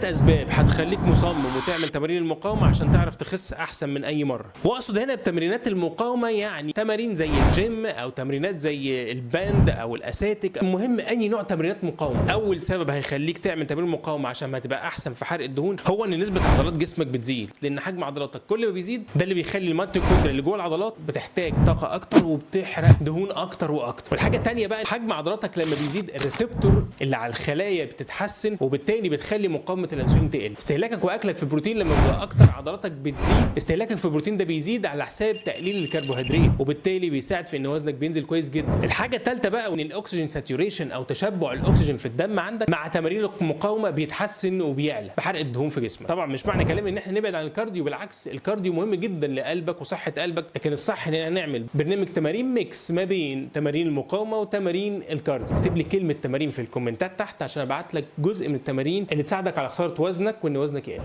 اسباب هتخليك مصمم وتعمل تمارين المقاومة عشان تعرف تخس احسن من اي مرة. واقصد هنا بتمرينات المقاومة يعني تمارين زي الجيم او تمرينات زي ال band او الاساتك، المهم اي نوع تمرينات مقاومة. اول سبب هيخليك تعمل تمرين مقاومة عشان ما تبقى احسن في حرق الدهون هو ان نسبه عضلات جسمك بتزيد، لان حجم عضلاتك كل ما بيزيد ده اللي بيخلي الميتوكوندريا اللي جوه العضلات بتحتاج طاقة اكتر وبتحرق دهون اكتر واكتر. والحاجة الثانية بقى، حجم عضلاتك لما بيزيد ال receptor اللي على الخلايا بتتحسن، وبالتالي بتخلي مقاومة الانسولين تقل. استهلاكك واكلك في البروتين لما بيبقى اكتر عضلاتك بتزيد، استهلاكك في البروتين ده بيزيد على حساب تقليل الكربوهيدرات، وبالتالي بيساعد في ان وزنك بينزل كويس جدا. الحاجة الثالثة بقى، ان ال oxygen saturation او تشبع الاكسجين في الدم عندك مع تمارين المقاومة بيتحسن وبيعلى بحرق الدهون في جسمك. طبعا مش معنى كلامي ان احنا نبعد عن ال cardio، بالعكس ال cardio مهم جدا لقلبك وصحة قلبك، لكن الصح ان نعمل برنامج تمارين mix ما بين تمارين المقاومة وتمارين ال cardio. اكتب لي كلمة تمارين في الكومنتات تحت عشان ابعت لك جزء من التمارين اللي تساعدك على خسارة وزنك وان وزنك يقل.